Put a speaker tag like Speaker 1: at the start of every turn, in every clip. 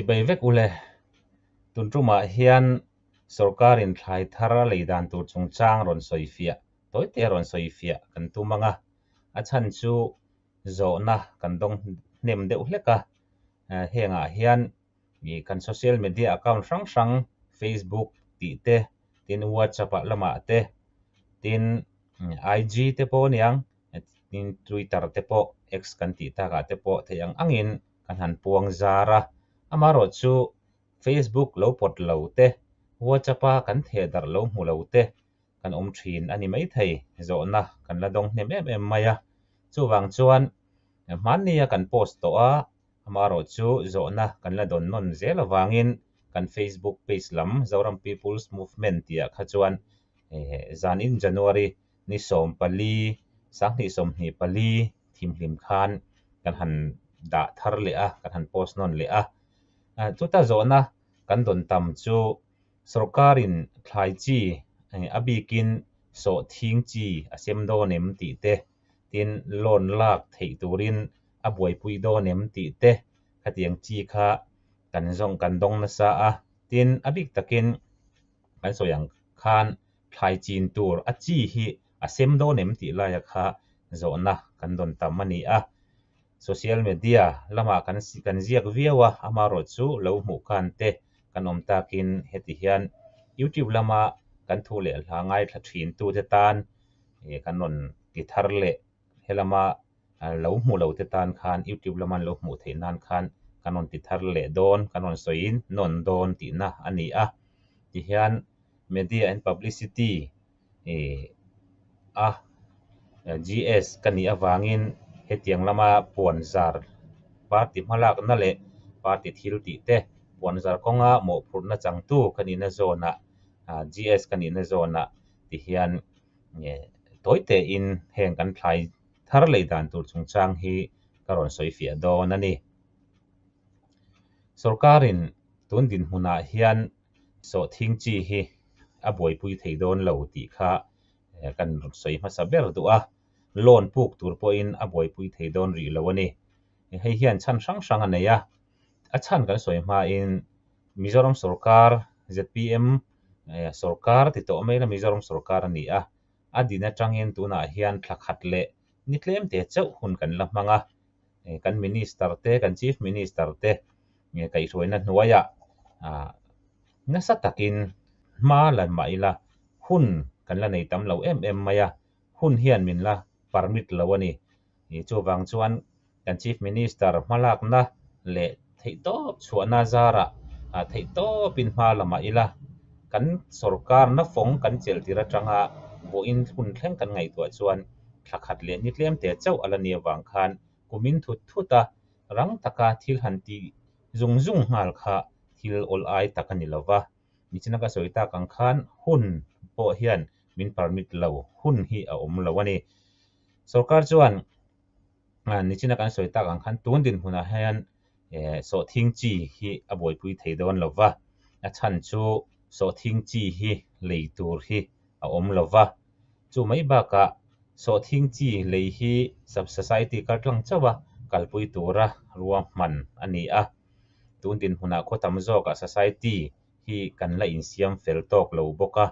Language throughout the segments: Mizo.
Speaker 1: Chibai vek ule, tun tumah hian sorkarin thlai thar a lei dan tur chungchang rawn sawi fiah, tawite rawn sawi fiah kan tum ang a, a chhan chu zawhna kan dawng hnem deuh hlek a, hengah hian kan social media account hrang hrang Facebook tih te, tin WhatsApp ah lamah te, tin IG te pawh a niang, tin Twitter te pawh X kan tih takah te pawh theih ang angin kan han puang zar a, amaherawh chu Facebook lo pawt lo te, WhatsApp a kan theh darh lo hmu lo te kan awm thin a ni maithei, zawhna kan la dawng hnem em em mai a, chuvang chuan hmannia kan post tawh a, amaherawh chu zawhna kan la dawn nawn zel avangin kan Facebook page lam Zoram People's Movement tihah kha chuan zanin January ni 14, 2024 thimhlim khan kan han dah thar leh a, kan han post nawn leh a. Chuta zawhna kan dawn tam chu sorkarin thlai chi a bikin sawhthing chi a sem dawn em tih te, tin loan lak theih turin a buaipui dawn em tih te khatiang chi kha kan zawng kan dawng nasa a. Tin a bik takin kan sawi ang khan thlai chin tur a chi hi a sem dawn em tih laia kha zawhna kan dawn tam a ni a. Social media lamah kan kan ziak viau a, amaherawh chu lo hmuh khan te kan awm takin heti hian YouTube lama kan thu leh hla ngaithla thin tute tan kan rawn ti thar leh helama lo hmu lo te tan khan YouTube lama an lo hmuh theih nan khan kan rawn ti thar leh dawn, kan rawn sawiin nawn dawn tihna a ni a. Tihian Media and Publicity a GS ka nih avangin hetiang lama puan zar party hmalakna leh party thil tih te puan zar kawnga mawhphurhna changtu ka nihna zawnah GS ka nihna zawnah tihian tawi tein heng kan thlai thar lei dan tur chungchang hi ka rawn sawi fiah dawn a ni. Sorkarin tun dinhmunah hian sawhthing chi hi a buaipui thei dawn lo tih kha kan sawi hmasa ber duh a, loan puk tur pawhin a buaipui thei dawn rih lo a ni. Hei hian chhan hrang hrang a nei a, a chhan kan sawi hmain Mizoram sorkar zpm sorkar ti tawh mai la Mizoram sorkar a ni a, a din atangin tunah hian thla khat leh ni tlem te chauh hun kan la hmang a, kan minister te kan chief minister te kaihhruaina hnuaiah nasa takin hma la mah ila hun kan la nei tam lo em em mai a, hun hian min la permit lo a ni. Chuvang chuan kan chief minister hmalakna leh theihtawp chhuahna zarah theihtawpin hma la mah ila kan sorkarna fawng kan chelh tir atanga vawiin hun thleng kan ngaihtuah chuan thla khat leh ni tlem te chauh a la ni avang khan kumin thut thut a, rang taka thil han ti zung zung nghal kha thil awl ai tak a ni lo va. Nichina ka sawi tak ang khan hun pawh hian min permit lo, hun hi a awm lo a ni. Sorkar chuan nichina kan sawi tak ang khan tun dinhmunah hian sawhthing chi hi a buaipui thei dawn lo va, a chhan chu sawhthing chi hi lei tur hi a awm lo va. Chu mai bakah sawhthing chi lei hi sub-society kaltlang chauh a kalpui tura ruahman a ni a. Tun dinhmunah khaw tam zawkah society hi kan la insiam fel tawk lo bawk a.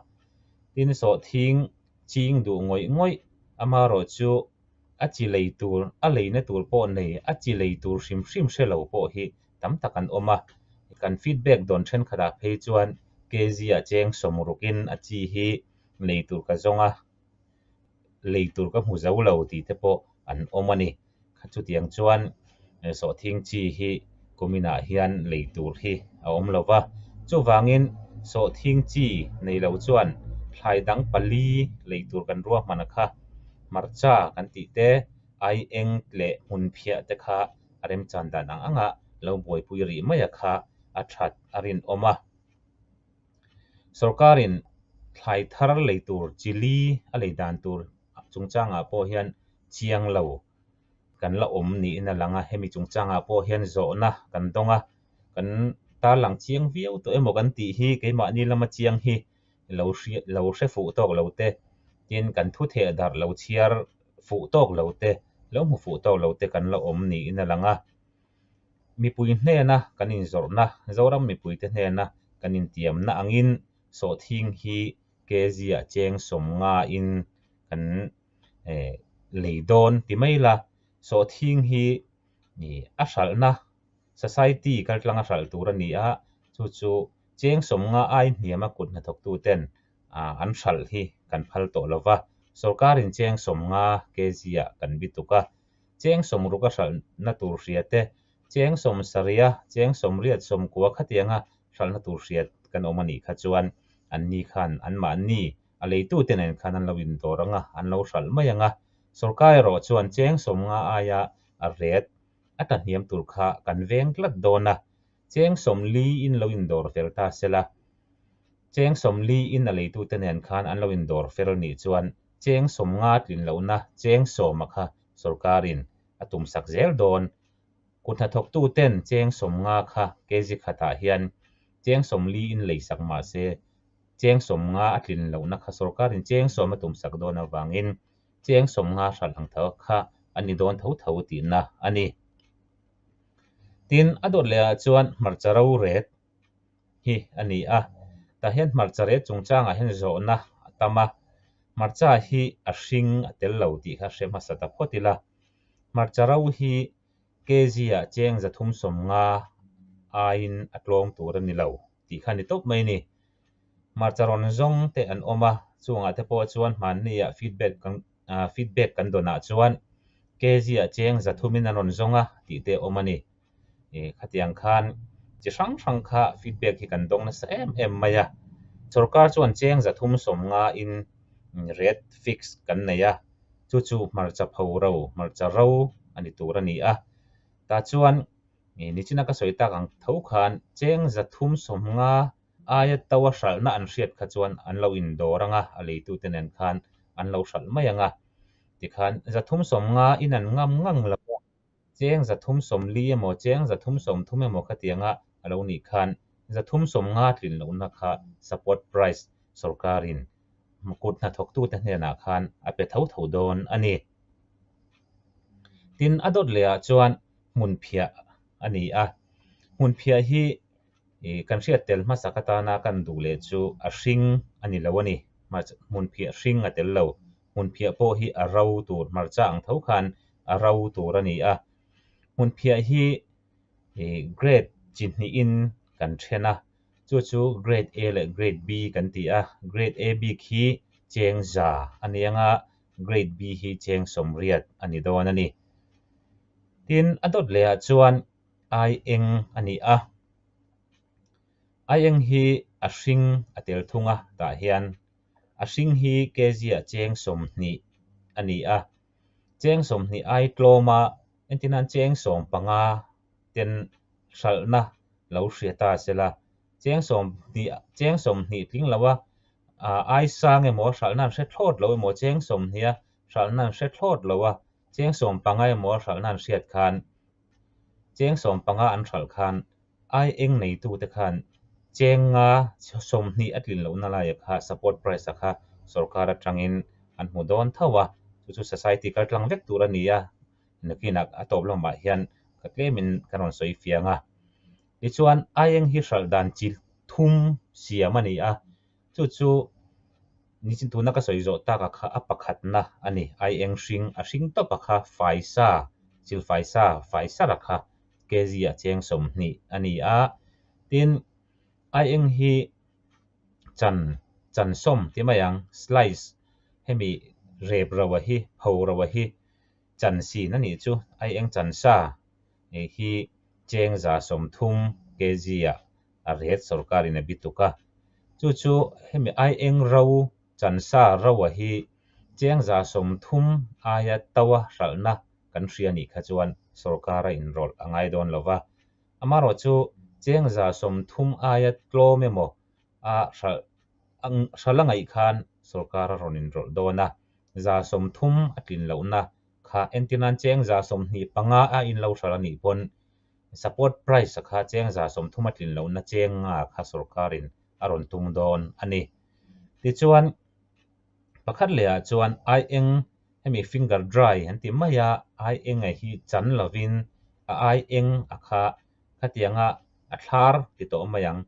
Speaker 1: Tin sawhthing ching duh ngawih ngawih amaherawh chu a chi lei tur, a leina tur pawh nei, a chi lei tur hrim hrim hre lo pawh hi tam tak an awm a. Kan feedback dawn thenkhatah phei chuan kg ah cheng sawmrukin a chi hi lei tur ka zawng a, lei tur ka hmu zo lo tih te pawh an awm a ni. Chutiang chuan sawhthing chi hi kuminah hian lei tur hi a awm lo va, chuvangin sawhthing chi nei lo chuan thlai dang pali lei tur kan ruahman a kha, hmarcha kan tih te, aieng leh hmunphiah te kha a remchan dan ang anga lo buaipui rih mai a kha a that a rinawm a. Sorkarin thlai thar lei tur chi li a lei dan tur chungchangah pawh hian chiang lo kan la awm niin a lang a, hemi chungchangah pawh hian zawhna kan dawng a, kan tarlang chiang viau tawh emaw kan tih hi keimahni lama chiang hi lo hria lo hre fuh tawk lo te, tin kan thu theh darh lo chhiar fuh tawk lo te, lo hmu fuh tawk lo te kan la awm niin a lang a. Mipui hnena kan inzawrhna, Zoram mipuite hnena kan intiamna angin sawhthing hi kg-ah cheng sawmngain kan lei dawn ti mai la, sawhthing hi a hralhna society kaltlanga hralh tur a ni a, chu chu cheng sawmnga ai hniama kut hnathawktuten an hralh hi kan phal tawh lo va, sorkarin cheng sawmnga kg-ah kan bituk a, cheng sawmruk a hralhna tur hria te, cheng sawmsarih a, cheng sawmriat sawmkua khatianga hralhna tur hria kan awm a nih kha chuan anni khan anmahni a leitute nen khan an lo indawr ang a, an lo hralh mai ang a, sorkar erawh chuan cheng sawmnga aia a ret a ta hniam tur kha kan veng tlat dawn a, cheng sawmli in lo indawr fel ta sela, cheng sawmli in a leitute nen khan an lo indawr fel nih chuan cheng sawmnga tlin lohna cheng sawma kha sorkarin a tumsak zel dawn. Kut hnathawktuten cheng sawmnga kha kg khatah hian cheng sawmli in leisak mah se cheng sawmnga a tlin lohna kha sorkarin cheng sawm a tumsak dawn avangin cheng sawmnga hralh ang tho kha a ni dawn tho tho tihna a ni. Tin, a dawt lehah chuan hmarcha ro ret hi a ni a, tah hian hmarcha ret chungchangah hian zawhna a tam a, hmarcha hi a hring a tel lo tih kha hre hmasa ta phawt ila, hmarcha ro hi kg-ah cheng zathum sawmnga aiin a tlawm tur a ni lo tih kha a ni tawp mai a ni. Hmarcha rawn zawng te an awm a, chungah te pawh chuan hmanni-ah feedback kan feedback kan dawnah chuan kg-ah cheng zathumin an rawn zawng a tih te a awm a ni. Khatiang khan chi hrang hrang kha feedback hi kan dawng nasa em em mai a. Sorkar chuan cheng zathum sawmnga in rate fix kan nei a, chu chu hmarcha pho ro, hmarcha ro a ni tur a ni a. Tah chuan nichina ka sawi tak ang tho khan cheng zathum sawmnga aia to a hralhna an hriat kha chuan an lo indawr ang a, a leitute nen khan an lo hralh mai ang a. Tikhan zathum sawmnga in an ngam ngang lo a. Cheng zathum sawmli emaw cheng zathum sawmthum emaw khatianga a lo nih khan zathum sawmnga tlin lohna kha support price sorkarin kut hnathawktute hnenah khan a pe tho tho dawn a ni. Tin, a dawt lehah chuan hmunphiah a ni a. Hmunphiah hi kan hriat tel hmasak atana kan duh leh chu a hring a ni lo a ni. Hmunphiah hring a tel lo. Hmunphiah pawh hi a ro tur hmarcha ang tho khan a ro tur a ni a. Hmunphiah hi grade chi hnihin kan then a, chu chu grade A leh grade B kan ti a. Grade A bik hi cheng za a ni ang a, grade B hi cheng sawmriat a ni dawn a ni. Tin, a dawt lehah chuan ai eng a ni a. Ai eng hi a hring a tel thung a, tah hian a hring hi kg-ah cheng sawmhnih a ni a. Cheng sawmhnih ai tlawma entirnan cheng sawm panga ten hralhna lo hria ta sela, cheng sawmhnih cheng sawmhnih tling loa ai sang emaw hralhna an hre thlawt lo emaw cheng sawmhniha hralhna an hre thlawt lo a, cheng sawm panga emaw hralhna an hriat khan cheng sawm panga an hralh khan ai eng neitute khan cheng nga sawmhnih a tlin lohna laia kha support price a kha sorkar atangin an hmu dawn tho a, chu chu society kal tlang vek tur a ni a, nakinah a tawp lamah hian ka tlemin ka rawn sawi fiang a. Tichuan ai eng hi hralh dan chi thum siam a ni a, chu chu nichin tuna ka sawi zawh taka kha a pakhatna a ni. Ai eng hring a hring tawp a kha fai sa, chil fai sa, fai sar a kha kg ah cheng sawmhnih a ni a. Tin, ai eng hi chan chan sawm ti mai ang, slice, hemi rep ro a hi, pho ro a hi chan sin a nih chu, ai eng chan sa hi cheng za sawmthum kg ah a ret sorkarin a bituk a. Chu chu hemi ai eng ro chansa ro a hi cheng za sawmthum aia to a hralhna kan hria nih kha chuan sorkar a inrawlh a ngai dawn lo va. Amaherawh chu cheng za sawmthum aia tlawm emaw a hralh hralh a ngaih khan sorkar a rawn inrawlh dawn a. Za sawmthum a tlin lohna kha entirnan cheng za sawmhnih panga a inlo hralh a nih pawn Support price a kha cheng za sawmthum a tlin lohna cheng nga kha sorkarin a rawn tum dawn a ni. Tichuan, pakhat lehah chuan ai eng hemi finger dry an ti mai a, ai enga hi chan lovin a ai eng a kha. Khatianga a thlar ti tawh mai ang,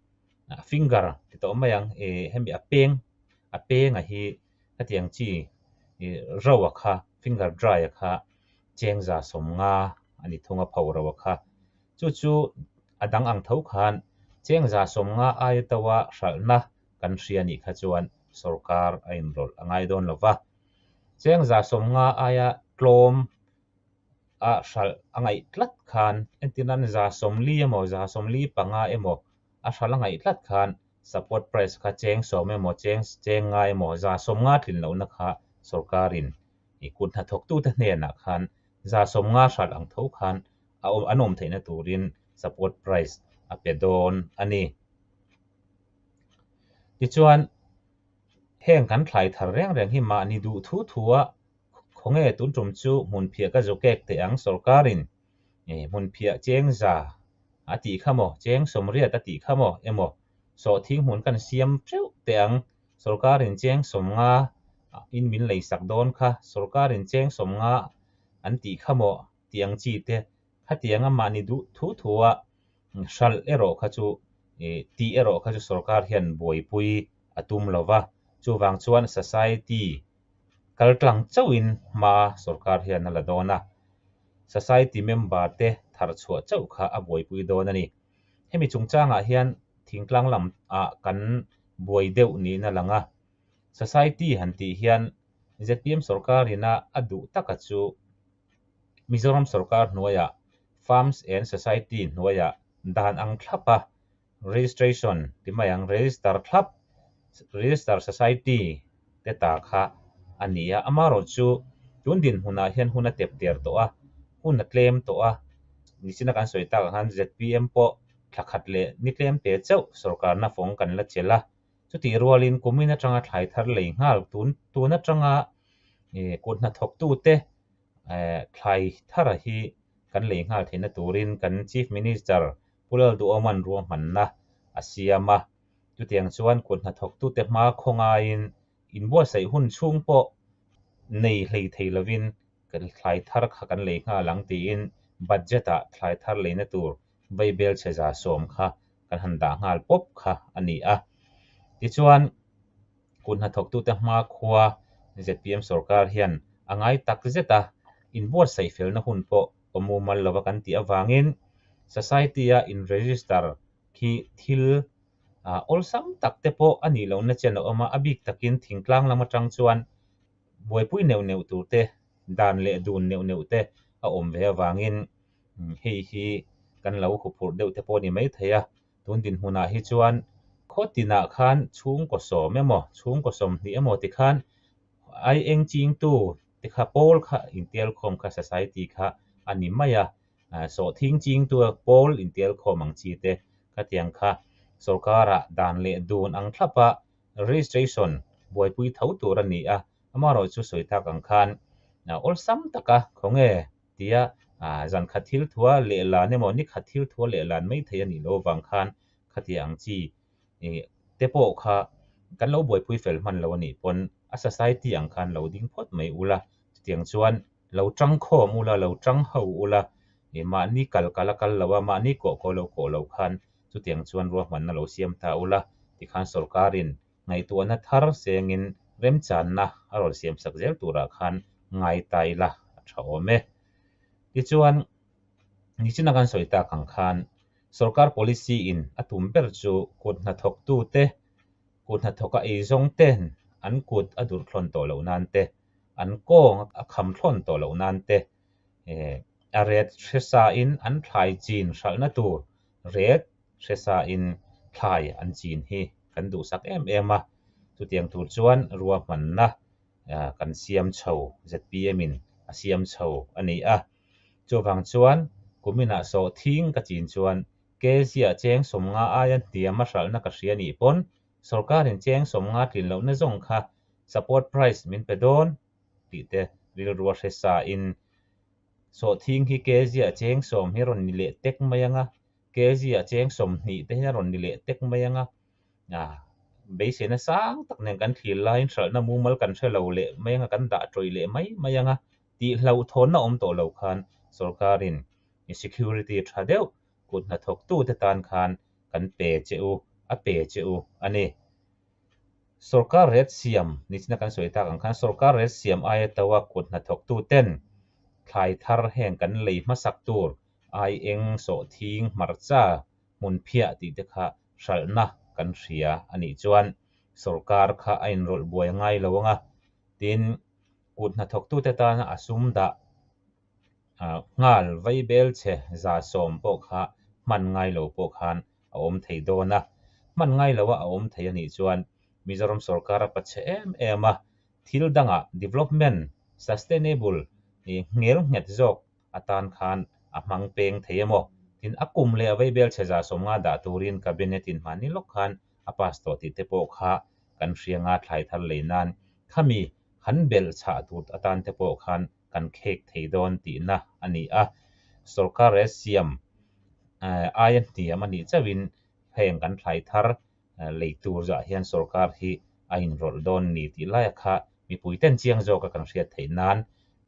Speaker 1: a finger ti tawh mai ang, ih hemi a peng a penga hi khatiang chi ih ro a kha finger dry a kha cheng 150 a ni thung a pho ro a kha. Chu chu a dang ang tho khan cheng 150 aia to a hralhna kan hria nih kha chuan sorkar a inrawlh a ngai dawn lo va. Cheng 150 aia tlawm a hralh a ngaih tlat khan entir nan 40 emaw 45 emaw a hralh a ngaih tlat khan support price kha cheng 10 emaw cheng cheng 5 emaw 150 tlin lohna kha sorkarin ih kut hnathawktute hnenah khan 150 hralh ang tho khan a awm an awm theihna turin support price a pe dawn a ni. Tichuan heng kan thlai thar reng reng hi mahni duh thu thu a khawnge tun tum chu hmun phiah ka zu kek teh ang sorkarin hmun phiah cheng za a tih kha maw cheng 80 a tih kha maw emaw sawhthing hmun kan siam teuh teh ang sorkarin cheng 50 in min lei sak dawn kha sorkarin cheng 50 an tih kha maw tih ang chi te khatianga mahni duh thu thu a hralh erawh kha chu tih erawh kha chu sorkar hian buaipui a tum lo va chuvang chuan society kal tlang chauhin hma sorkar hian a la dawn a society member te thar chhuah chauh kha a buaipui dawn a ni. Hemi chungchangah hian thingtlang lam ah kan buai deuh niin a lang a society han tih hian ZPM sorkarina a duh taka chu Mizoram sorkar hnuaiah Farms and Society hnuaiah dan ang thlap a registration ti mai ang register thlap register society te ta kha a ni a amaherawh chu tun dinhmunah hian hun a tep der tawh a hun a tlem tawh a nichina kan sawi tak ang khan ZPM pawh thla khat leh ni tlem te chauh sorkarna fawng kan la chelh a chutih rualin kumin atanga thlai thar lei nghal tun tun atanga ih kut hnathawktute thlai thar hi kan lei nghal theihna turin kan Chief Minister Pu Lalduhawman ruahmanna a siam a chutiang chuan kut hnathawktute hma khawngaiin inbuatsaih hun chhung pawh nei hlei thei lovin kan thlai thar kha kan lei nghal ang tiin budget ah thlai thar leina tur vaibel chhe 10% kha kan han dah nghal pawp kha a ni a. Tichuan kut hnathawktute hma khua ZPM sorkar hian a ngai tak zet a inbuatsaih felna hun pawh awm mumal lova kan tih avangin society a in register khi thil awlsam tak te pawh a nih lohna chen a awm a a bik takin thingtlang lam atang chuan buaipui neuh neuh tur te dan leh dun neuh neuh te a awm ve avangin hei hi kan lo huphurh deuh te pawh a ni maithei a tun dinhmunah hi chuan khaw tinah khan chhungkaw 10 emaw chhungkaw 20 emaw tikhan ai eng chingtu te kha pawl kha intial khawm kha society kha a ni mai a sawhthing chingtu pawl intial khawm ang chi te khatiang kha sorkarah dan leh dun ang thlap a registration buaipui tho tur a ni a amaherawh chu sawi tak ang khan awlsam taka khawnge tia zan khat thil thua leh lan emaw ni khat thil thua leh lan mai thei a nih loh avang khan khatiang ang chi te pawh kha kan lo buaipui fel hman lo a nih pawn a society ang khan lo ding phawt mai ula chutiang chuan lo tang khawm ula lo tang ho ula mahni kal kal a kal lo a mahni kawh kawh lo kawh lo khan chutiang chuan ruahmanna lo siam ta ula tikhan sorkarin ngaihtuahna thar sengin remchanna a rawn siam sak zel turah khan ngai ta ila a tha awm e. Tichuan nichina kan sawi tak ang khan sorkar policy in a tum ber chu kut hnathawktute kut hnathawka eizawng ten an kut a dur thlawn tawh loh nan te an kawng a kham thlawn tawh loh nan te a ret hresa in an thlai chin hralhna tur ret hresa in thlai an chin hi kan duhsak em em a chutiang tur chuan ruahmanna kan siam chho ZPM in a siam chho a ni a chuvang chuan kuminah sawhthing ka chin chuan kg ah cheng 50 aia hniam a hralhna ka hria nih pawn sorkarin cheng 50 tlin lohna zawng kha support price min pe dawn tih te rilru a hresa in sawhthing hi kg ah cheng 10 hi rawn ni leh tek mai anga kg ah cheng 20 te hi a rawn ni leh tek mai anga beiseina sang tak nen kan thlir laiin hralhna mumal kan hre lo leh mai anga kan dah tawih leh mai mai anga tih hlauhthawnna awm tawh lo khan sorkarin security tha deuh kut hnathawktute tan khan kan pe che u, a pe che u a ni. Sorkar ret siam, nichina kan sawi tak ang khan sorkar ret siam aia to a kut hnathawktuten thlai thar heng kan lei hmasak tur aieng, sawhthing, hmarcha, hmunphiah tih te kha hralhna kan hria a nih chuan sorkar kha a inrawlh buai a ngai lo ang a, tin kut hnathawktute tana a sum dah nghal vaibel chhe 110 pawh kha hman ngai lo pawh khan a awm thei dawn a, hman ngai loa a awm thei a nih chuan Mizoram sorkar a pachhe em em a, thil dangah development sustainable nghel nghet zawk atan khan a hmang peng thei emaw? Tin, a kum leh a vaibel chhe 150 dah turin Cabinet in hmanni lawk khan a pass tawh tih te pawh kha kan hria nga thlai thar lei nan khami han belh chhah tur atan te pawh khan kan khek thei dawn tihna a ni a. Sorkar rel siam aia hniam a nih chauhin heng kan thlai thar lei tur zah hian sorkar hi a inrawlh dawn ni tih laia kha mipui ten chiang zawka kan hriat theih nan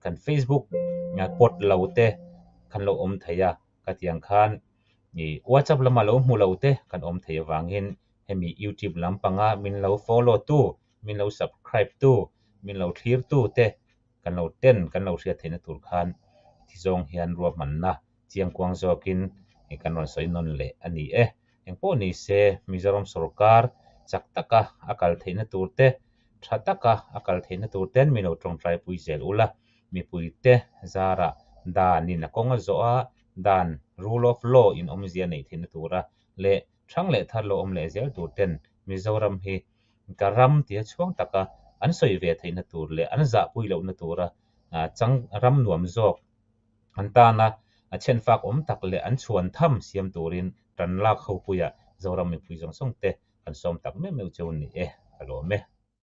Speaker 1: kan Facebook pawt lo te kan lo awm thei a, khatiang khan WhatsApp lama lo hmu lo te kan awm thei avangin hemi YouTube lampanga min lo follow tu, min lo subscribe tu, min lo thlir tu te kan lo ten kan lo hriat theihna tur khan thi zawng hian ruahmanna chiangkuang zawkin kan rawn sawi nawn leh a ni e. Engpawh ni se Mizoram sorkar chak taka a kal theihna tur te, tha taka a kal theihna tur ten min lo tawngtai pui zel ula, mipuite zarah danin a kawng a zawh a, dan, rule of law, in awmzia neih theihna tura leh thang leh thar lo awm leh zel tur ten Mizoram hi ka ram tia chhuang taka an sawi ve theihna tur leh an zahpui lohna tura chang ram nuam zawk an tana a chhenfak awm tak leh an chhuan tham siam turin tan lak ho puiah Zoram mipui zawng zawng te kan sawm tak meuh meuh cheu ni e, ka lawm e.